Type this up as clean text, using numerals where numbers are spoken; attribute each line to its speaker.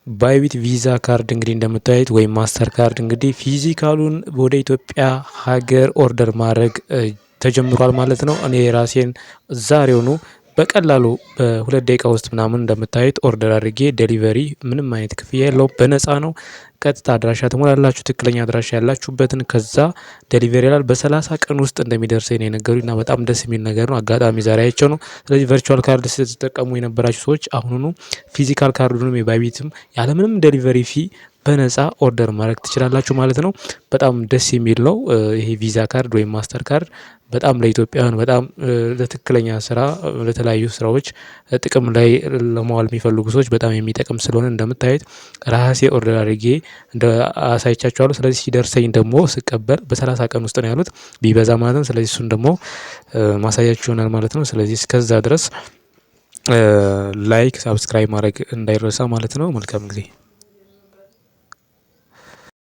Speaker 1: Bybit Visa card እንግዲህ እንደምታዩት ወይም Master Card እንግዲህ physical ኡን ወደ ኢትዮጵያ ሀገር order ማድረግ ተጀምሯል ማለት ነው። እኔ ራሴን ዛሬውኑ በቀላሉ በ2 ደቂቃ ውስጥ ምናምን እንደምታዩት order አድርጌ delivery ምንም አይነት ክፍያ የለውም፣ በነፃ ነው። ቀጥታ አድራሻ ትሞላላችሁ፣ ትክክለኛ አድራሻ ያላችሁበትን፣ ከዛ delivery ይላል። በ30 ቀን ውስጥ እንደሚደርሰኝ ነው የነገሩኝ እና በጣም ደስ የሚል ነገር ነው። አጋጣሚ ዛሬ አይቼው ነው። ስለዚህ virtual card ስትጠቀሙ የነበራችሁ ሰዎች አሁኑኑ physical card ኡንም የ Bybit ም ያለምንም delivery fee በነፃ order ማድረግ ትችላላችሁ ማለት ነው። በጣም ደስ የሚል ነው። ይሄ Visa card ወይም Master Card በጣም ለኢትዮጵያውያን፣ በጣም ለትክክለኛ ስራ፣ ለተለያዩ ስራዎች ጥቅም ላይ ለማዋል የሚፈልጉ ሰዎች በጣም የሚጠቅም ስለሆነ እንደምታዩት ራሴ order አድርጌ እንደ አሳይቻችኋለሁ። ስለዚህ ሲደርሰኝ ደግሞ ስቀበል በ30 ቀን ውስጥ ነው ያሉት ቢበዛ ማለት ነው። ስለዚህ እሱን ደግሞ ማሳያችሁ ይሆናል ማለት ነው። ስለዚህ እስከዛ ድረስ like፣ subscribe ማድረግ እንዳይረሳ ማለት ነው። መልካም ጊዜ።